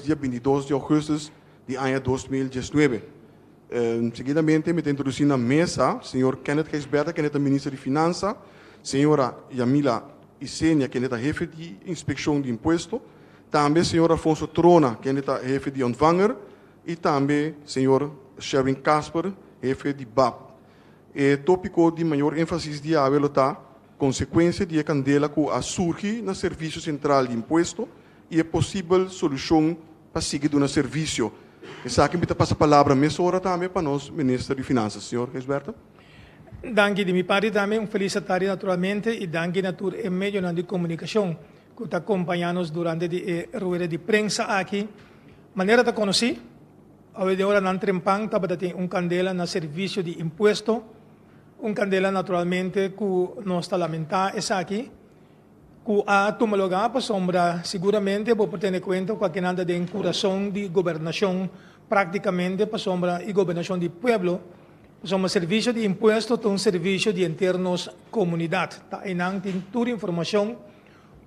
dia 22 di ougùstùs di aña 2019. Seguidamente mi ta introdusí na mesa señor Kenneth Gijsbertha, kende ta Minister di Finansa, señora Yamila Isenia, kende ta hefe di Inspekshon di Impuesto, tambe señor Alfonso Trona, kende ta hefe di Ontvanger, i tambe señor Sherwin Kasper, hefe di bab. E tópiko di mayor énfasis di awe lo ta konsekuensia di e kandela ku a surgi na Servisio Sentral di Impuesto i e posibel solushon pa sigui duna servisio. Esaki mi ta pasa palabra mesora tambe pa nos Minister di Finansa, señor Gijsbertha. Danki di mi parti tambe, un felis atardi naturalmente i danki na tur e medionan di komunikashon ku ta kompañá nos durante di e rueda di prensa aki. Manera ta konosí, awe den oranan trempan tabata tin un kandela na Servisio di Impuesto, un kandela naturalmente ku nos ta lamentá esaki, ku a tuma lugá pasobra siguramente bo por tene kuenta ku akinan ta den kurason di gobernashon práktikamente pasobra i gobernashon di pueblo, pasobra Servisio di Impuesto ta un servisio di henter nos komunidat. Ta einan tin tur informashon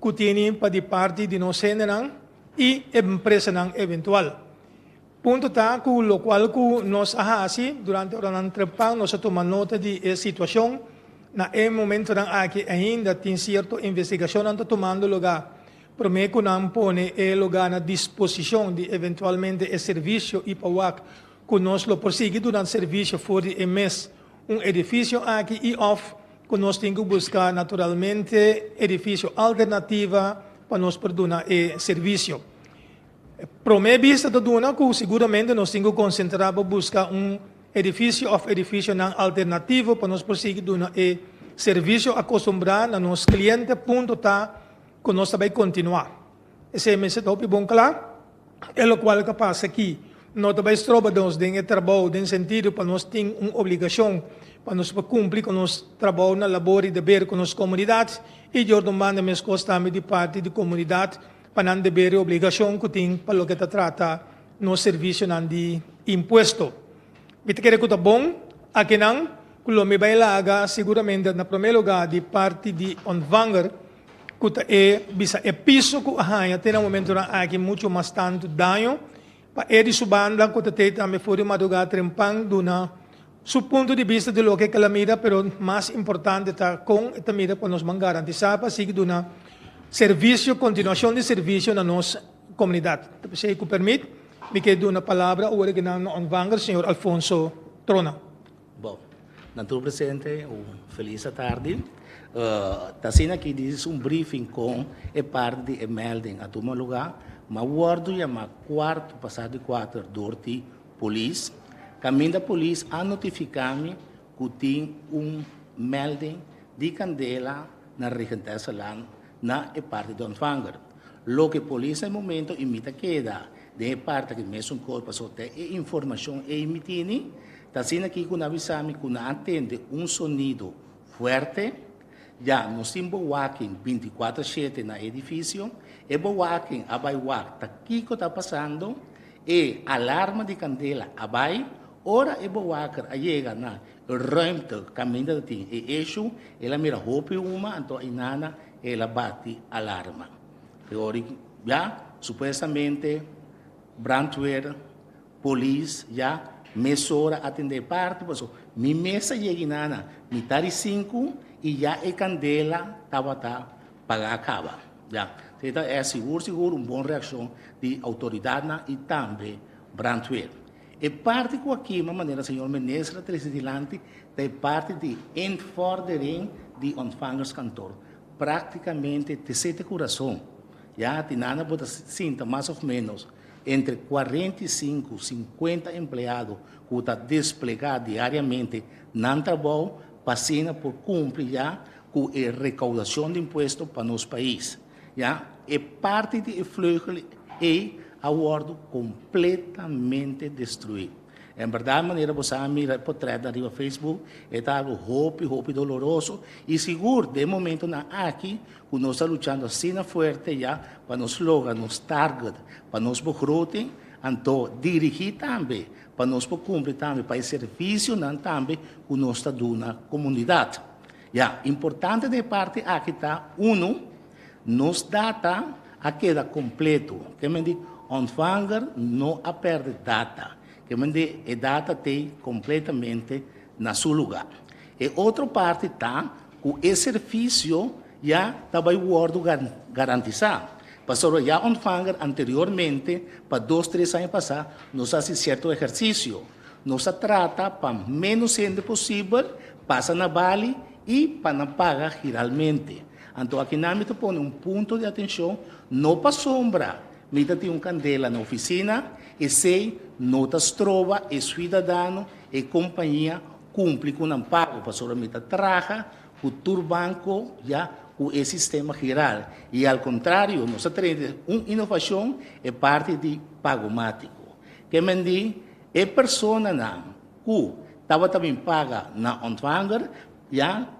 ku tini pa di parti di nos hendenan i empresanan eventual. Punto ta ku lokual ku nos a hasi durante oranan trempan nos a tuma nota di e situashon. Na e momentonan aki ainda tin sierto investigashonnan ta tumando lugá promé ku nan pone e lugá na disposishon di eventualmente e servisio i pa wak ku nos lo por sigui duna servisio for di e mes un edifisio aki i òf ku nos tin ku buska naturalmente edifisio alternativa pa nos por duna e servisio. Promé bista ta duna ku siguramente nos tin ku konsentrá pa buska un edifisio òf edifisionan alternativo pa nos por sigui duna e servisio akostumbrá na nos kliente. Punto ta ku nos ta bai kontinuá. Esei mester ta hopi bon kla. E lokual ku a pasa aki no ta bai stroba nos den e trabou den sentido pa nos tin un obligashon pa nos por kumpli ku nos trabou na labor i deber ku nos komunidat i di otro banda meskos tambe di parti di komunidat pa nan deber i obligashon ku tin pa loke ta trata nos servisionan di impuesto. Mi ta kere ku ta bon akinan ku lo mi bai laga siguramente na promé lugá di parti di Ontvanger ku ta e bisa e piso ku a haña te na momentonan aki muchu mas tantu daño pa e di su banda ku ta tei tambe for di madrugá trempan duna su punto di bista di loke ke la mira, pero mas importante ta kon e ta mira pa nos ban garantisá pa sigui duna servisio, kontinuashon di servisio na nos komunidat. Ta p'esei ku permit mi ke duna palabra ora ku nan na Ontvanger, señor Alfonso Trona. Bon, nan tur presente un felis atardi. Ta asina aki dis un briefing kon e parti di e melding a tuma lugá. M'a wòrdu yamá kuartu pasá di kuater dor di polis. Kaminda polis a notifiká mi ku tin un melding di kandela na Regentesselaan na e parti di Ontvanger. Loke polis na e momento i mi ta keda den e parti aki mesun kos pasobra ta e informashon ei mi tini. Ta asina aki ku nan a bisa mi ku nan a tende un sonido fuerte. Ya nos tin bewaking bintikuater shete na e edifisio. E bewaking a bai wak ta kiko ta pasando. E alarma di kandela a bai. Ora e bewaker a yega na e ruimte kaminda ta tin e eshu, el a mira hopi huma, anto ainana el a bati alarma. E ora ya supuestamente brandweer, polis ya mesora a tende e parti paso mi mes a yega inana mitar di sinku i ya e kandela tabata pagá kaba. Ya, esei ta e sigur sigur un bon reakshon di outoridatnan i tambe brandweer. E parti ku a kima manera señor minister a trese dilanti ta e parti di invordering di ontvangerskantoor. Praktikamente te sete kurason. Ya, tinana bo ta sinta mas òf ménos entre 45, 50 empleado ku ta desplegá diariamente nan trabou pa asina por kumpli ya ku e rekoudashon di impuesto pa nos pais. Ya, e parti di e vleugel ei a wòrdu kompletamente destruí. En bèrdat manera bo sa mira e potrètnan riba Facebook, e ta algu hopi, hopi doloroso i sigur den momentonan aki ku nos ta luchando asina fuerte ya pa nos logra nos target, pa nos begroting, anto dirigí tambe pa nos por kumpli tambe pa e servisionan tambe ku nos ta duna komunidat. Ya, importante den e parti aki ta, unu, nos data a keda kompleto. Ke men di, Ontvanger no a pèrdè data. Ke men di e data t'ei kompletamente na su lugá. E otro parti ta ku e servisio ya ta bai wòrdu garantisá. Pasobra ya Ontvanger anteriormente, pa dos tres aña pasá, nos a hasi sierto ehersisio. Nos a trata pa ménos hende posibel pasa na bali i pa nan paga giralmente. Anto akinan mi ta pone un punto di atenshon, no pasobra mi ta tin un kandela na ofisina, esei no ta stroba e suidadano, e kompania kumpli ku nan pago, pasobra mi ta traha ku tur banko ya ku e sistema giral. I al kontrario nos a trende un inovashon e parti di pagomátiko. Ke men di e personanan ku tabata bin paga na ontvanger ya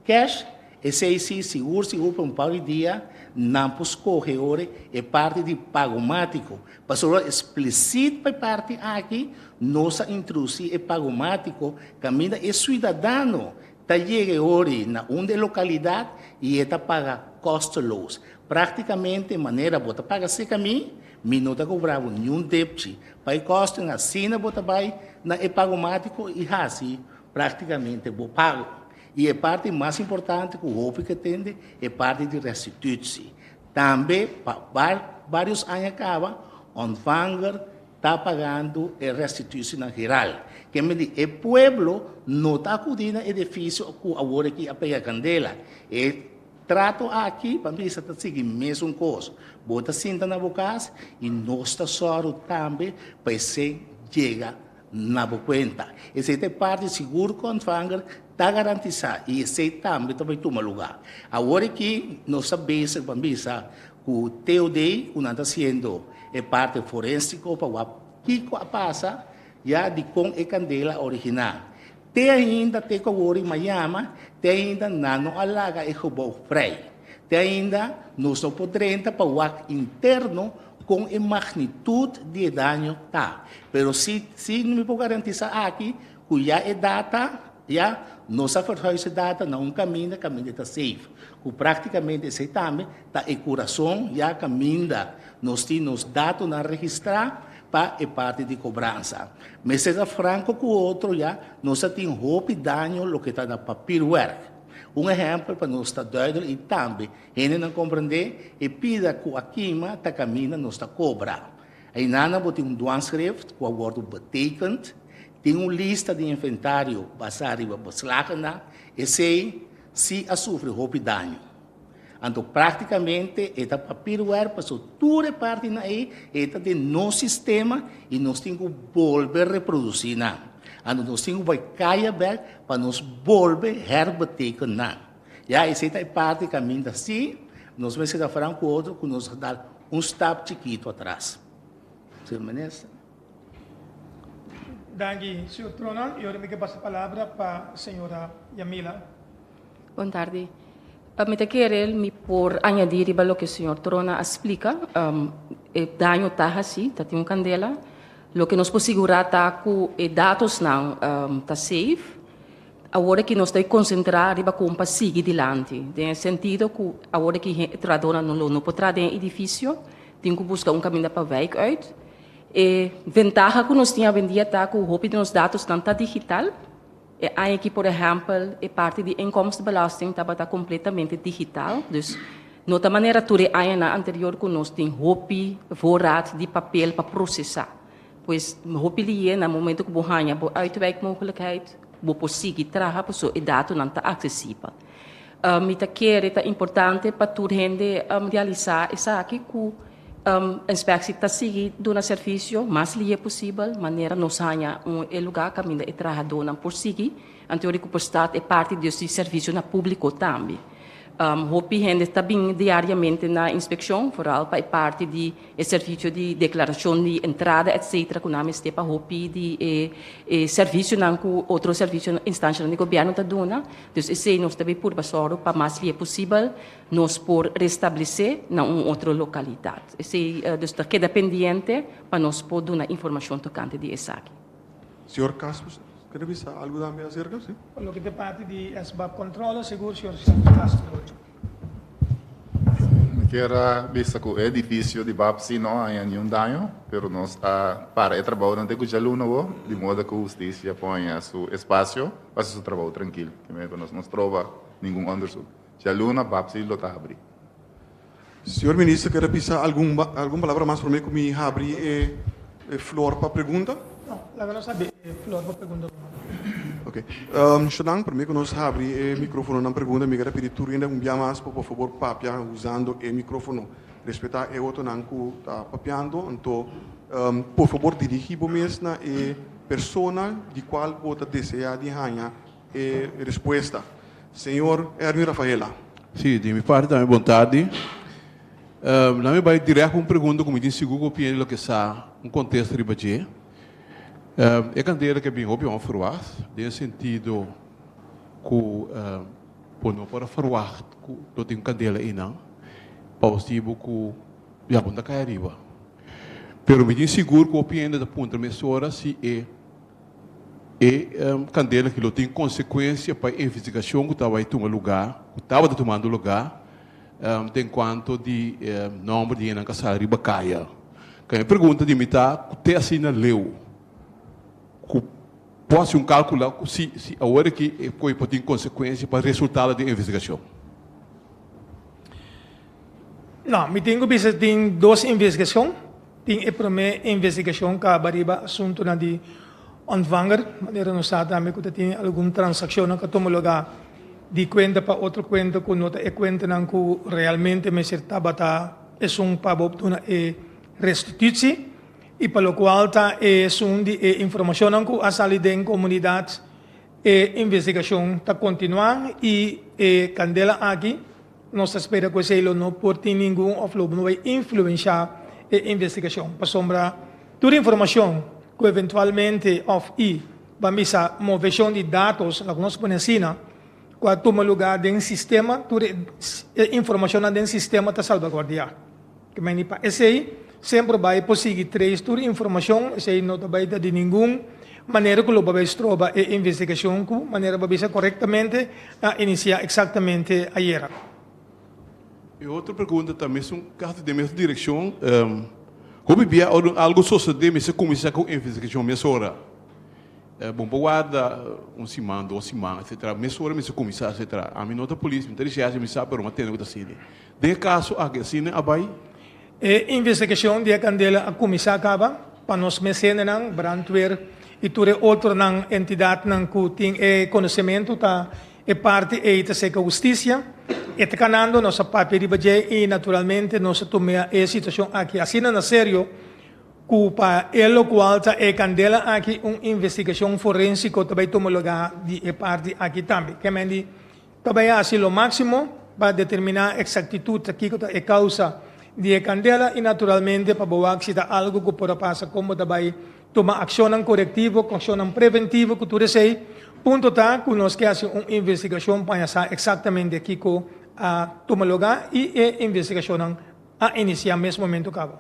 cash, esei si sigur sigur pa un par di dia nan por skohe ora e parti di pagomátiko. Pasobra esplisit pa e parti aki nos a introdusí e pagomátiko kaminda e suidadano ta yega e ora na un di e lokalidat i e ta paga kosteloos. Práktikamente manera bo ta paga seka mi, mi no ta kobra bo niun depchi pa e kòsten, asina bo ta bai na e pagomátiko i hasi práktikamente bo pago. I e parti mas importante ku hopi ke tende e parti di restitutie. Tambe pa vários aña kaba Ontvanger ta pagando e restitutie na Giral. Ke medi e pueblo no ta akudí na edifisio ku awor aki a pega kandela. E trato aki pa bisa ta sigui mesun kos. Bo ta sinta na bo kas i nos ta sòru tambe pa esei yega na bo kuenta. Esei ta e parti sigur ku Ontvanger ta garantisá i esei tambe ta bai tuma lugá. Awor aki nos ta bezig pa bisa ku TOD ku nan ta hasiendo e parti forensiko pa wak kiko a pasa ya dikon e kandela a originá. Te ainda te ku awor i Miami te ainda nan no a laga e gebou vrij. Te ainda nos no por drenta pa wak interno kon e magnitut di e daño ta. Pero si si mi por garantisá aki ku ya e data ya nos a verhuis e data na un kaminda, kaminda ta safe. Ku praktikamente esei tambe ta e kurason ya kaminda nos tin nos datonan registrá pa e parti di kobransa. Mester ta franko ku otro ya nos a tin hopi daño loke ta na papierwerk. Un ehèmpel pa nos ta duidelijk i tambe hendenan komprendé e pida ku a kima ta kaminda nos ta kobra. Einan bo tin un dwangschrift ku a wòrdu betekend, tin un lista di inventario basá riba beslagennan, esei si a sufri hopi daño. Anto práktikamente e ta papierwerk pasobra tur e partinan ei e ta den nos sistema i nos tin ku bolbe reprodusí nan. Anto nos tin ku bai kaya bèk pa nos bolbe herbeteken nan. Ya esei ta e parti kaminda sí nos mester ta frank ku otro ku nos a dal un stap chikitu atras. Señor Minister. Danki, señor Trona. I ora mi ke pasa palabra pa señora Yamila. Bon tardi. Mi ta kere mi por añadi riba loke señor Trona a splika. E daño ta hasi, ta tin un kandela. Loke nos por sigurá ta ku e datosnan ta safe. Awor aki nos ta konsentrá riba kon pa sigui dilanti, den e sentido ku awor aki e trahadónan lo no por traha den e edifisio, tin ku buska un kaminda pa wijk uit. E ventaha ku nos tin awendia ta ku hopi di nos datosnan ta digital. E aña aki por ehèmpel e parti di inkomstenbelasting tabata kompletamente digital, dus no ta manera tur e añanan anterior ku nos tin hopi voorraad di papel pa prosesá. Pues hopi lié na momento ku bo haña bo uitwijkmogelijkheid bo por sigui traha pasobra e datonan ta aksesibel. Mi ta kere ta importante pa tur hende realisá esaki ku Inspectie ta sigui duna servisio mas lihe posibel manera nos haña un e lugá kaminda e trahadónan por sigui anto ora ku por start e parti di servisio na públiko tambe. Hopi hende ta bin diariamente na inspekshon foral pa e parti di e servisio di deklarashon di entrada etcetera ku nan mester pa hopi di e e servisionan ku otro servisio instanshanan di gobièrnu ta duna. Dus esei nos ta bin purba sòru pa mas lihe posibel nos por restablesé na un otro lokalidat. Esei dus ta keda pendiente pa nos por duna informashon tokante di esaki. Señor Castro quiere bisa algo tambe acerca? Si. Pa loke ta parti di SBAB Controller, sigur señor Castro. Mi kier a bisa ku e edifisio di bap si no a haña niun daño, pero nos a para e trabounan te ku djaluna awo, di moda ku hustisia por haña su espasio pa hasi su trabou trankil. Ke mei ku nos no stroba ningun onderzoek. Djaluna bap si lo ta habrí. Señor Minister kier a bisa algun algun palabra mas prome ku mi habri e e flor pa pregunta? No, laga nos habri e flor pa pregunta prome. Ok. Shonan, prome ku nos habri e microfononan pregunta mi kier a pidi tur hende un bia mas pa por fabor papia usando e microfono. Respeta e otronan ku ta papiando, anto por fabor dirigi bo mes na e persona di kual bo ta desea di haña e respuesta. Señor Erwin Rafaela. Sí, di mi parti tambe bon tardi. Nan mi bai direct ku un pregunta ku mi tin sigur ku hopi hende lo ke sa un kontesta riba dje. E kandela ke bin hopi onverwacht den e sentido ku bo no por a verwacht ku lo tin un kandela einan pa motibu ku ya bo no ta kai ariba. Pero mi tin sigur ku hopi hende ta puntra mesora si e E kandela ki lo tin konsekuensia pa e investigashon ku ta bai tuma lugá, ku tabata tumando lugá, den kuanto di e nòmber di hendenan ku a sali riba kaya. Ka mi pregunta di mi ta ku te asina leu ku por hasi un kalkula ku si si awor aki e koi por tin konsekuensia pa resultado di e investigashon. No, mi tin ku bisa tin dos investigashon. Tin e promé investigashon kaba riba asuntunan di ontvanger, manera nos sa tambe ku ta tin algun transakshonnan ku a tuma lugá di kuenta pa otro kuenta ku no ta e kuentanan ku realmente mester tabata esun pa bo duna e restitutsi i pa lokual ta esun di e informashonnan ku a sali den komunidat e investigashon ta kontinuá i e kandela aki Nos ta spera ku esei lo no por tin ningun òf lo no bai influenshá e investigashon, pasobra tur informashon ku eventualmente òf i ban bisa moveshon di datos, laga nos pone asina, ku a tuma lugá den sistema, tur e informashonnan den sistema ta salbaguardiá. Ke meni pa esei semper bai por sigui trace tur informashon, esei no ta bai ta di ningun manera ku lo bai stroba e investigashon ku manera bo bisa korektamente a inisiá eksaktamente ayera. E otro pregunta ta mesun kasi den mesun direkshon, hopi bia ora algu sosodé mester kuminsá ku investigashon mesora. Bon por warda un siman, dos siman etcetera, mesora mester kuminsá etcetera. Ami no ta polis, mi ta recherche, mi sa pero mi a tende ku ta asina. Den e kaso aki asina a bai. E investigashon di e kandela a kuminsá kaba pa nos mes hendenan, brandweer i tur e otronan entidatnan ku tin e konosementu ta e parti ei ta seka hustisia. E ta kanando, nos a papia riba dje i naturalmente nos a tuma e situashon aki asina na serio ku pa e lokual ta e kandela aki un investigashon forensiko ta bai tuma lugá di e parti aki tambe. Kemendi Ta bai hasi lo máksimo pa determiná eksaktitut ta kiko ta e kousa di e kandela i naturalmente pa bo wak si ta algu ku por a pasa kon bo ta bai tuma akshonnan korektivo ku akshonnan preventivo ku tur esei. Punto ta ku nos ke hasi un investigashon pa haña sa eksaktamente kiko a tuma lugá i e investigashonnan a inisiá mes momento kaba.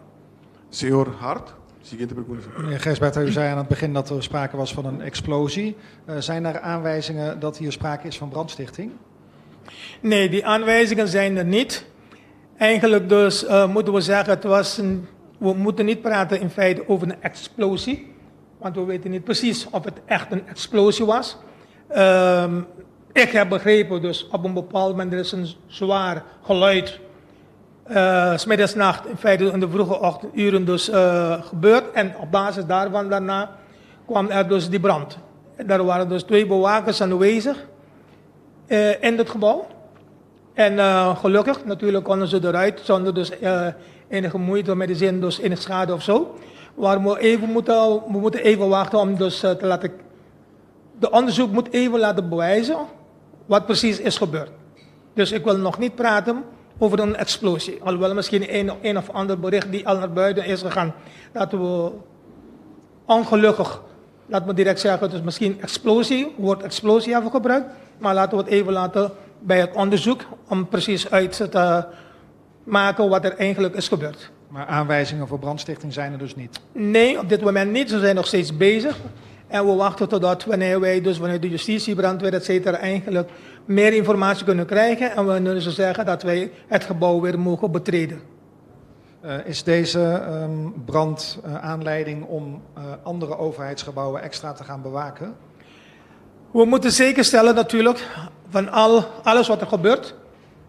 Señor Hart, siguiente pregunta. Meneer Gijsbertha, u zei aan het begin dat er sprake was van een explosie. Zijn er aanwijzingen dat hier sprake is van brandstichting? Nee, die aanwijzingen zijn er niet. Eigenlijk dus moeten we zeggen, het was een, we moeten niet praten in feite over een explosie. Want we weten niet precies of het echt een explosie was. Ik heb begrepen dus op een bepaald moment er is een zwaar geluid Smiddagsnacht, in feite in de vroege ochtenduren dus gebeurd. En op basis daarvan daarna kwam er dus die brand. Daar waren dus twee bewakers aanwezig in het gebouw. En gelukkig, natuurlijk konden ze eruit zonder dus enige moeite met de zin dus enige schade of zo. Maar we, even moeten, we moeten even wachten om dus te laten... De onderzoek moet even laten bewijzen wat precies is gebeurd. Dus ik wil nog niet praten over een explosie. Alhoewel misschien een of ander bericht die al naar buiten is gegaan. Dat we ongelukkig, laat me direct zeggen, het is misschien explosie, woord explosie hebben gebruikt. Maar laten we het even laten bij het onderzoek om precies uit te maken wat er eigenlijk is gebeurd. Maar aanwijzingen voor brandstichting zijn er dus niet? Nee, op dit moment niet. Ze zijn nog steeds bezig. En we wachten totdat wanneer wij dus vanuit de justitie, brandweer, et cetera, eigenlijk meer informatie kunnen krijgen. En we zullen zeggen dat wij het gebouw weer mogen betreden. Is deze brand aanleiding om andere overheidsgebouwen extra te gaan bewaken? We moeten zeker stellen natuurlijk, van alles wat er gebeurt,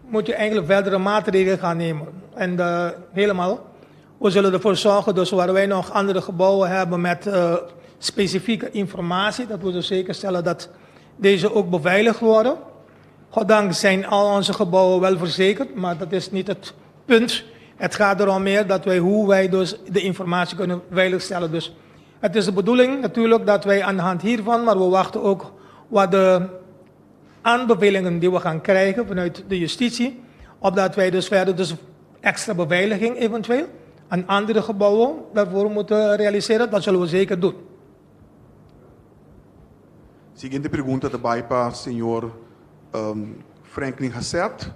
moet je eigenlijk verdere maatregelen gaan nemen. En helemaal, we zullen ervoor zorgen, dus waar wij nog andere gebouwen hebben met specifieke informatie, dat we dus zeker stellen dat deze ook beveiligd worden. Goddank zijn al onze gebouwen wel verzekerd, maar dat is niet het punt. Het gaat erom meer dat wij hoe wij dus de informatie kunnen veiligstellen. Dus het is de bedoeling natuurlijk dat wij aan de hand hiervan, maar we wachten ook wat de aanbevelingen die we gaan krijgen vanuit de justitie, opdat wij dus verder dus extra beveiliging eventueel aan andere gebouwen daarvoor moeten realiseren, dat zullen we zeker doen. Siguiente pregunta ta bai pa señor Franklin Hasset.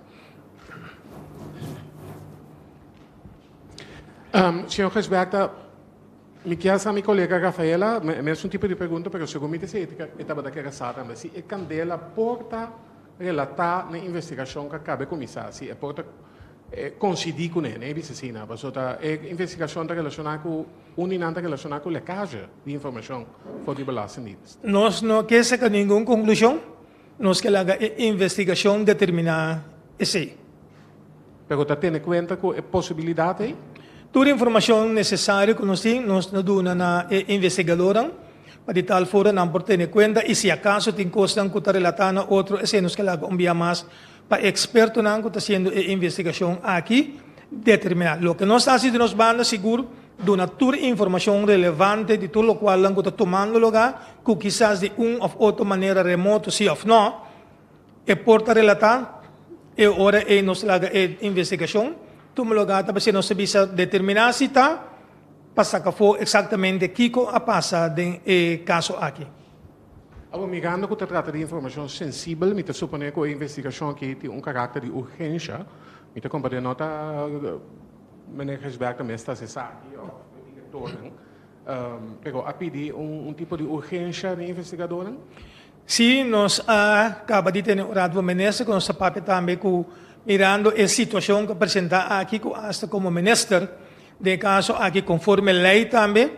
Señor Gijsbertha, mi kier sa mi colega Rafaela, mesun tipo di pregunta, pero segun mi ta si e tabata kier a sa tambe, si e candela por ta relata na e investigacion cu a caba e cuminsa, si e por ta coincidi cune, ne bisa asina, pasobra ta e investigacion ta relaciona cu, un di nan ta relaciona cu lekage di informacion for di Belastingdienst. Nos no ke saca ningun conclusion, nos ke laga e investigacion determina esey. Pero ta tene kuenta ku e posibilidat ei? Tur informashon nesesario ku nos tin, nos ta duna na e investigadornan pa di tal forma nan por tene kuenta i si akaso tin kosnan ku ta relatá na otro esei nos ke laga un bia mas pa e ekspertonan ku ta hasiendo e investigashon aki determiná. Loke nos ta hasi di nos banda sigur duna tur informashon relevante di tur lokualnan ku ta tumando lugá ku kisas di un òf otro manera remoto si òf nò E por ta relatá e ora ei nos laga e investigashon tuma lugá ta pasobra nos ta bisa determiná si ta pa saka afó eksaktamente kiko a pasa den e kaso aki. Awor, mirando ku ta trata di informashon sensibel, mi ta suponé ku e investigashon aki tin un karakter di urgensha. Mi ta komprendé no ta meneer Gijsbertha mes ta hasi esaki òf e direktornan, pero a pidi un tipo di urgensha den investigadornan. Sí, nos a caba di tene un Raad van Minister cu nos ta papia tambe cu mirando e situacion cu a presenta aki cu hasta como minister den e caso aki conforme ley tambe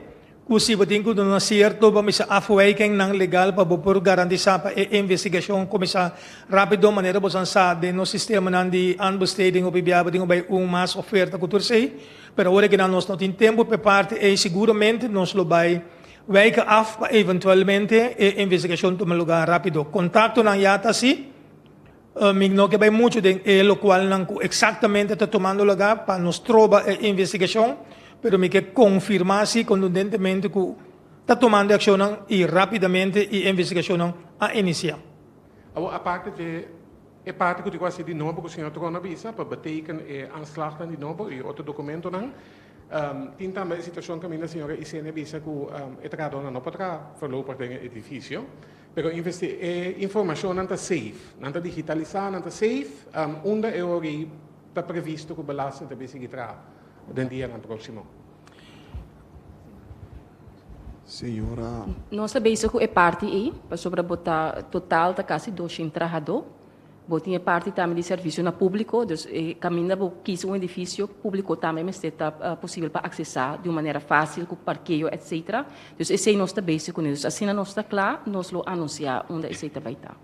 cu si bo tin cu duna cierto bo mester afwijkingnan legal pa bo por garantisa pa e investigacion cuminsa rapido manera bo san sa den nos sistemanan di aanbesteding hopi bia bo tin cu bay un mas oferta cu tur esey pero awor aki nan nos no tin tempo pa e parti ey seguramente nos lo bay Wijken af pa eventualmente e investigashon tuma lugá rápido. Kontaktonan ya ta hasi. Mi no ke bai muchu den e lokualnan ku eksaktamente ta tumando lugá pa nos troba e investigashon, pero mi ke konfirmá si kontundentemente ku ta tumando e akshonnan i rápidamente i e investigashonnan a inisiá. Awor aparte dje e parti ku tin ku hasi di nobo ku señor Tron a bisa pa beteken e aanslagnan di nobo i otro dokumentonan, Tin tambe e situacion caminda señora Isenia bisa cu e trahadornan no por traha voorlopig den e edificio, pero investi e informacionnan ta safe, nan ta digitalisa, nan ta safe, unda e ora ei ta previsto cu belasting ta bin sigui traha den dianan proximo. Señora. Nos ta bezig cu e parti ei, pasobra bo ta total ta casi 200 trahador. Bo tin e parti tambe di servisio na públiko, dus e kaminda bo kis un edifisio públiko tambe mester ta posibel pa aksesá di un manera fásil ku parkeo etsetera. Dus esei nos ta bezig kuné. Dus asina nos ta kla nos lo anunsiá unda esei ta bai ta.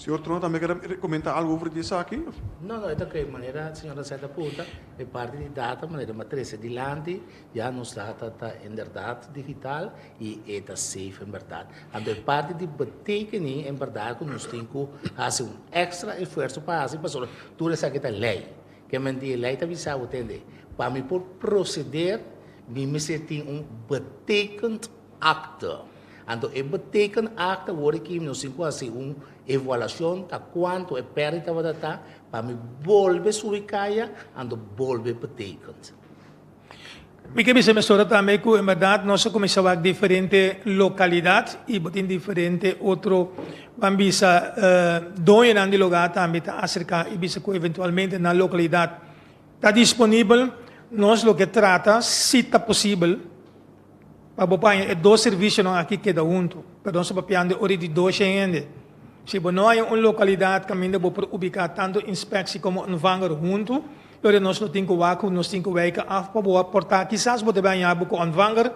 Señor Trono tambe ker comenta algo over di esaki? No, no, e ta oké. Manera señor Rosetta punta, e parti di data manera mi a trese dilanti, ya nos data ta inderdaad digital i e ta safe en berdad. Anto e parti di betekening en berdad ku nos tin ku hasi un extra esfuerso pa hasi pasobra tur esaki ta lei. Ke men di e lei ta bisa bo tende, pa mi por proceder mi mester tin un betekend akte. Anto e betekend akte wor aki nos tin ku hasi un evaluashon ta kuantu e pèrdida tabata ta pa mi bolbe subi kaya anto bolbe betekend. Mi ke bisa mesora tambe ku en bèrdat nos a kuminsá wak diferente lokalidat i bo tin diferente otro ban bisa doñonan di lugá tambe ta aserká i bisa ku eventualmente nan lokalidat ta disponibel. Nos lo ke trata si ta posibel. Pa bo paña e dos servisionan aki keda huntu. Pero nos ta papiando ora di 200 hende. Si bo no haña un lokalidat kaminda bo por ubiká tantu inspeksie komo ontvanger huntu, ora nos lo tin ku wak ku nos tin ku wijken af pa bo aportá. Kisas bo ta bai haña bo ku ontvanger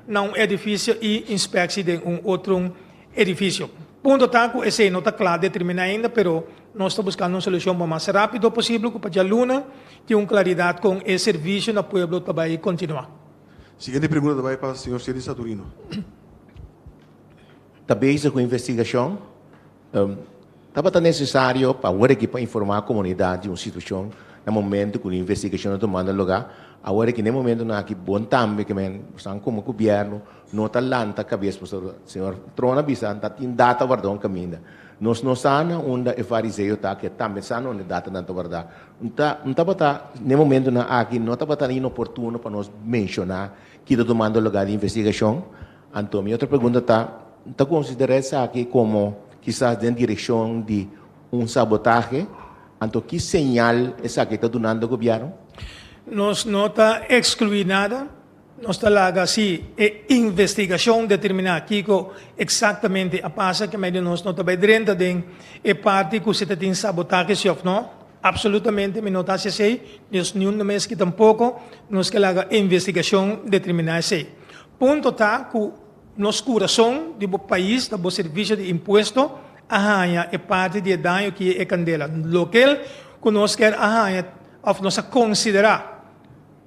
na un edifisio i inspeksie den un otro edifisio. Punto ta ku esei no ta kla determiná ainda, pero nos ta buskando un solushon pa mas rápido posibel ku pa djaluna tin un klaridat kon e servisio na pueblo ta bai kontinuá. Siguiente pregunta ta bai pa señor Cedi Saturino. Ta bezig ku investigashon. Tabata nesesario pa awor aki pa informá komunidat di un situashon na momento ku un investigashon ta tumando lugá. Awor aki na e momentonan aki bon tambe ke men bosan komo gobièrnu no ta lanta kabes pasobra señor Trona bisa ta tin data wardá un kaminda. Nos no sa na unda e fariseo ta ke tambe sa na unda e datanan ta wardá. Un tabata na e momentonan aki no tabata inoportuno pa nos menshoná ki ta tumando lugá di investigashon. Anto mi otro pregunta ta, ta considera esaki como kisas den direccion di un sabotahe? Anto ki señal esaki ta dunando gobierno? Nos no ta exclui nada, nos ta laga si e investigacion determina kico exactamente a pasa, ke medio nos no ta bay drenta den e parti cu si ta tin sabotahe si of no, absolutamente mi no ta haci esey, nos niun mes ki tampoco, nos ke laga e investigacion determina esey. Punto ta ku nos kurason di bo pais ta bo servisio di impuesto a haña e parti di e daño ki e kandela. Lokel ku nos kier a haña òf nos a konsiderá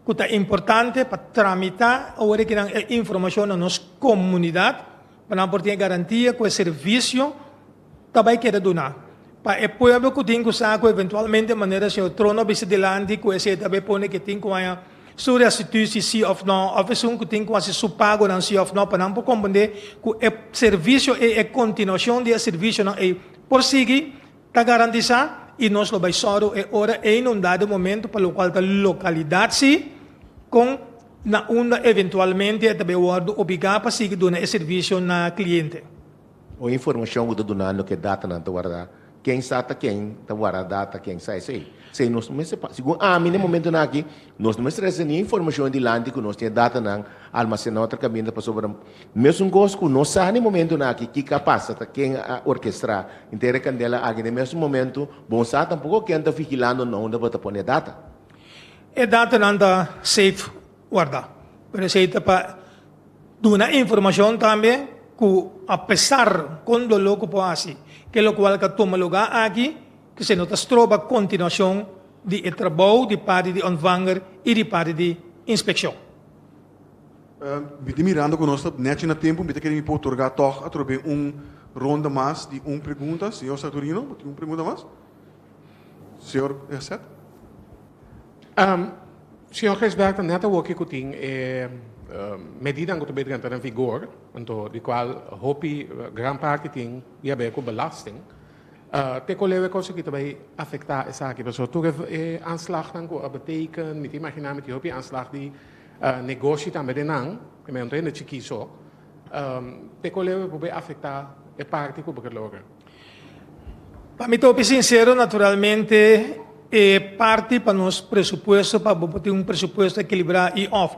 ku ta importante pa tramitá awor ki nan e informashon na nos komunidat pa nan por tin e garantia ku e servisio ta bai keda duná pa e pueblo ku tin ku sa ku eventualmente manera señor Trono a bisa dilanti ku esei ta bai pone ke tin ku haña su restitutie si òf nò òf esun ku tin ku hasi su pagonan si òf nò pa nan por komprendé ku e servisio ei e kontinuashon di e servisionan ei por sigui ta garantisá i nos lo bai sòru e ora ei na un dado momento pa lokual ta lokalidat si kon na unda eventualmente e ta bai wòrdu obligá pa sigui duna e servisio na kliente. Un informacion cu ta dunando cu e datanan ta warda, ken sa ta ken ta warda data, ken sa esey. Esey nos no mester pa, segun ami na e momentonan aki, nos no mester recibi ni informacion dilanti cu nos tin e datanan almacena otro caminda pasobra mesun cos cu no sa na e momentonan aki kico a pasa, ta ken a orkestra henter e candela aki na e mesun momento bo no sa tampoco ken ta vigilando na unda bo ta pone e data. E datanan ta safe warda, pero esey ta pa Duna informashon tambe ku apesar kon doló ku por hasi ke lokual ka tuma lugá aki, kese no ta stroba kontinuashon di e trabou di parti di ontvanger i di parti di inspekshon. Mi ta mirando ku nos ta nèchi na tempu, mi ta kere mi por otorgá tòg atrobe un ronda mas di un pregunta. Señor Saturino, bo tin un pregunta mas? Señor Gerset? Señor Gijsbertha, net awoki ku tin e medidanan ku ta bay drenta den vigor, anto di kual hopi, gran parti tin di haber ku belasting. Te ku leu e kos aki ta bay afektá esaki? Pasobra tur e aanslagnan ku a beteken, mi ta imaginá mi tin hopi aanslag di negoshi tambe den nan, ku mi no ta hende chikí so. Te ku leu e por bay afektá e parti ku bo ke logra? Pa mi ta hopi sincero, naturalmente e parti pa nos presupuesto, pa bo por tin un presupuesto equilibra y of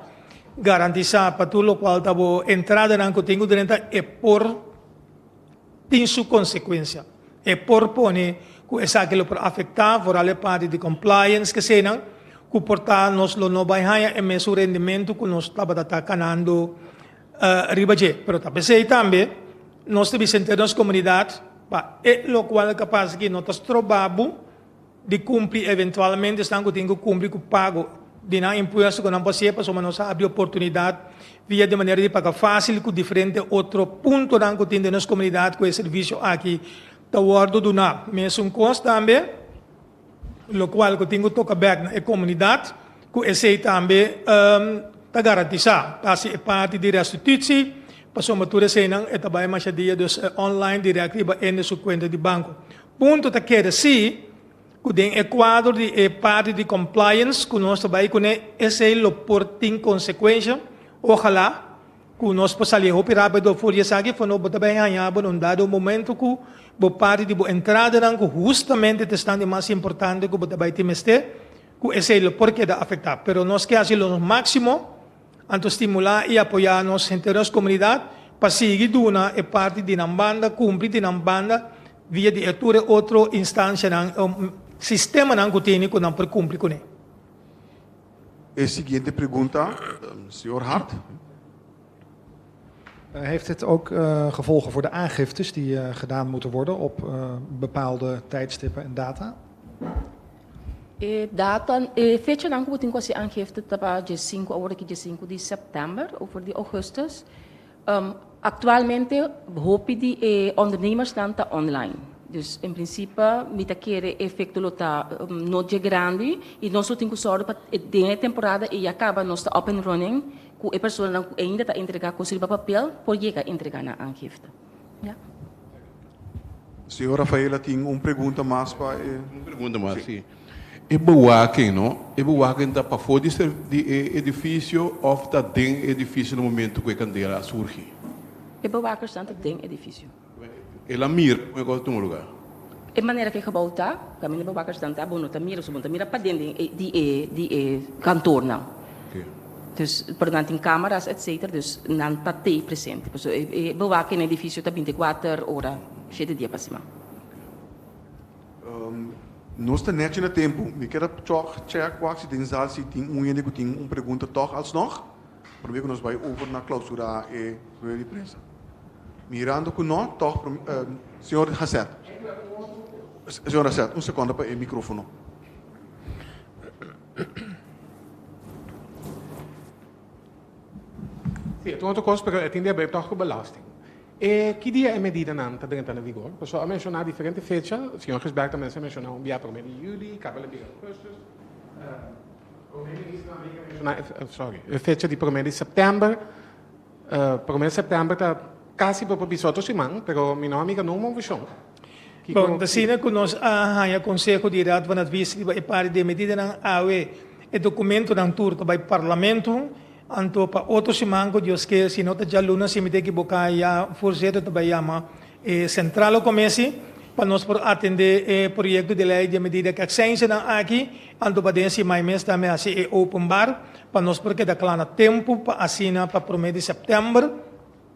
garantisa pa tur locual ta bo entradanan cu tin cu drenta, e por tin su consecuencia. E por pone cu esaki lo por afecta, vooral e parti di compliance kesenan, cu por ta nos lo no bay haya e mesun rendimento cu nos tabata ta canando riba dje. Pero ta p'esei tambe nos ta bisa henter nos komunidat pa e lokual kapas ki no ta stroba bo di kumpli eventualmente esnan ku tin ku kumpli ku pago di nan impuesto ku nan por hasié pasobra nos a habri oportunidat via di manera di paga fásil ku diferente otro puntonan ku tin den nos komunidat ku e servisio aki ta wòrdu duná. Mesun kos tambe Lokual ku tin ku toka bèk na e komunidat, ku esei tambe ta garantisá. Ta hasi e parti di restitutsi, pasobra tur eseinan e ta bai masha dia dus online dirèkt riba ende su kuenta di banko. Punto ta keda si ku den e kuadro di e parti di compliance ku nos ta bai kuné, esei lo por tin konsekuensha, ojalá Ku nos por sali hopi rápido for di esaki, for no bo ta bai haña bo na un dado momento ku bo parti di bo entradanan ku hustamente ta esnan di mas importante ku bo ta bai tin mester, ku esei lo por keda afektá. Pero nos ke hasi lo máksimo. Anto stimulá i apoyá nos henter nos komunidat pa sigui duna e parti di nan banda, kumpli di nan banda via di e tur e otro instansianan o sistemanan ku tene ku nan por kumpli kuné. E siguiente pregunta, señor Hart. Heeft dit ook gevolgen voor de aangiftes die gedaan moeten worden op bepaalde tijdstippen en data? E data, e fechanan ku bo tin ku hasi aangifte ta pa dje sinku, awor aki dje sinku di sèptèmber over di ougùstùs. Aktualmente hopi di e ondernemersnan ta online. Dus en prinsipe mi ta kere e efekto lo ta no dje grandi i nos lo tin ku sòru pa den e temporada ei ya kaba nos ta up and running ku e personanan ku ainda ta entregá kos riba papel por yega entregá nan aangifte. Ya. Señor Rafaela tin un pregunta mas pa e. Un pregunta mas, si. E bewaking, no? E bewaking ta pafó di di e edifisio òf ta den e edifisio na momento ku e kandela a surgi? E bewakersnan ta den edifisio. El a mira kon e kos a tuma lugá? E manera ku e gebou ta, kaminda e bewakersnan ta, bo no ta mira, so bo no ta mira paden den e di e di e kantornan. Dus, pero nan tin kámaras etcetera, dus nan ta tei presente. Pasobra e e bewaking na edifisio ta bintikuater ora, shete dia pa siman. Nos ta nechi na tempu. Mi kier a tòg check wak si den zaal si tin un hende ku tin un pregunta tòg alsnog, promé ku nos bai over na klausurá e rueda di prensa. Mirando ku no, tòg señor Haseth. Señor Haseth, un sekonda pa e mikrofono. Sí, e ta un otro kos, pero e tin di haber tòg ku belasting. E ki dia e medidanan ta drenta na vigor? Pasobra a menshoná diferente fecha, señor Gisberg tambe a menshoná un bia promé di yüli, kaba el a bira ougùstùs. Promé minister tambe a menshoná, sorry, e fecha di promé di sèptèmber. Promé di sèptèmber ta kasi por bisa otro siman, pero mi no a mira nungu movishon. Bon, ta asina ku nos a haña konseho di Raad van Advies riba e par di e medidanan awe. E dokumentonan tur ta bai Parlamento. Anto pa otro siman ku Dios ke, si no ta djaluna si mi ta ekiboká ya voorzitter ta bai yama e Centrale Commissie pa nos por atendé e proyekto di lei di e medida ku aksensianan aki. Anto pa den siman mes tambe hasi e openbaar pa nos por keda kla na tempu pa asina pa promé di sèptèmber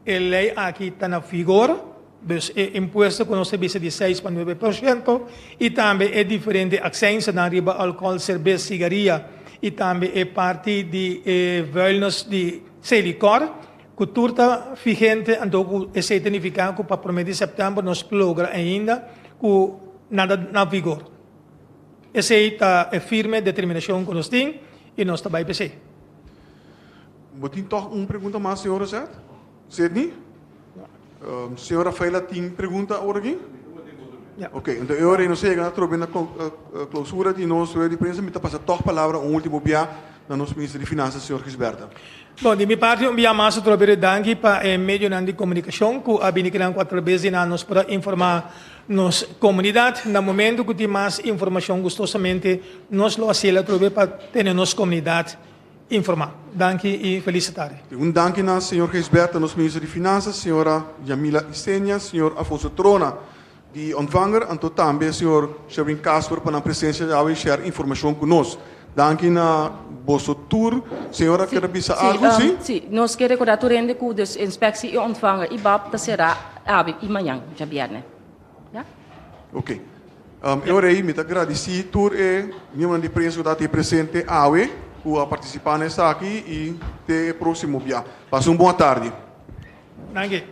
e lei aki ta na vigor. Dus e impuesto ku nos ta bisa di seis pa nuebe por shento i tambe e diferente aksensanan riba alkohòl, serbes, sigaria i tambe e parti di e vuilnis di selikòr ku tur ta vigente anto ku esei ta nifiká ku pa promé di sèptèmber nos logra ainda ku nan ta na vigor. Esei ta e firme determinashon ku nos tin i nos ta bai p'esei. Bo tin tòg un pregunta mas, señor Rosette? Sidney? Señor Rafaela tin pregunta awor aki? Ja. Ok, enton e ora ei nos a yega atrobe na clausura di nos rueda di prensa. Mi ta pasa tòg palabra un ultimo bia na nos Minister di Finansa, señor Gisberta. Bon, di mi parti un bia mas atrobe di danki pa e medionan di komunikashon ku a bini kinan ku atrabes di nan nos por a informá nos komunidat. Na momento ku tin mas informashon gustosamente nos lo hasiel atrobe pa tene nos komunidat Informa. Danki y felis tardi. Un danki na señor Gijsbertha, nos Minister di Finanzas, señora Yamila Isenia, señor Alfonso Trona di Ontvanger, anto tambe señor Sherwin Casper pa nan presencia awe y share informacion cu nos. Danki na boso tur. Señora kier a bisa algo? Si? Si. Nos kier recorda tur hende cu dus Inspectie y Ontvanger y bab ta cera awe y mañan, djabierne. Ya? Ok. E ora ei mi ta gradisí tur e miembronan di prensa ku ta te presente awe ku a partisipá na esaki i te e próksimo bia. Pasa un bon atardi. Danki.